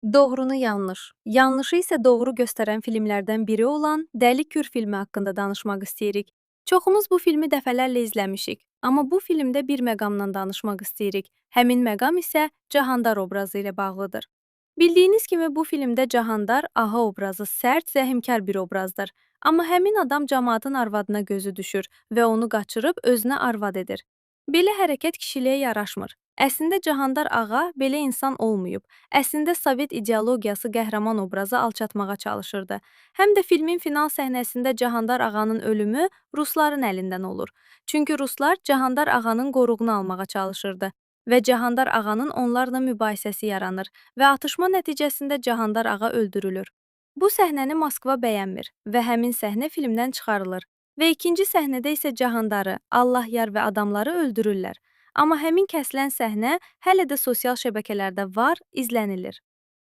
Doğrunu yanlış, yanlışı isə doğru göstərən filmlərdən biri olan Dəli Kür filmi haqqında danışmaq istəyirik. Çoxumuz bu filmi dəfələrlə izləmişik, amma bu filmdə bir məqamdan danışmaq istəyirik. Həmin məqam isə Cahandar obrazı ilə bağlıdır. Bildiyiniz kimi bu filmdə Cahandar ağa obrazı sərt, zəhmkar bir obrazdır. Amma həmin adam camaatın arvadına gözü düşür və onu qaçırıb özünə arvad edir. Belə hərəkət kişiliyə yaraşmır. Əslində Cahandar ağa belə insan olmayıb. Əslində Sovet ideologiyası qəhrəman obrazı alçatmağa çalışırdı. Həm də filmin final səhnəsində Cahandar ağanın ölümü rusların əlindən olur. Çünki ruslar Cahandar ağanın qoruğunu almağa çalışırdı və Cahandar ağanın onlarla mübahisəsi yaranır və atışma nəticəsində Cahandar ağa öldürülür. Bu səhnəni Moskva bəyənmir və həmin səhnə filmdən çıxarılır və ikinci səhnədə isə Cahandarı, Allahyar və adamları öldürürlər. Amma həmin kəsilən səhnə hələ də sosial şəbəkələrdə var, izlənilir.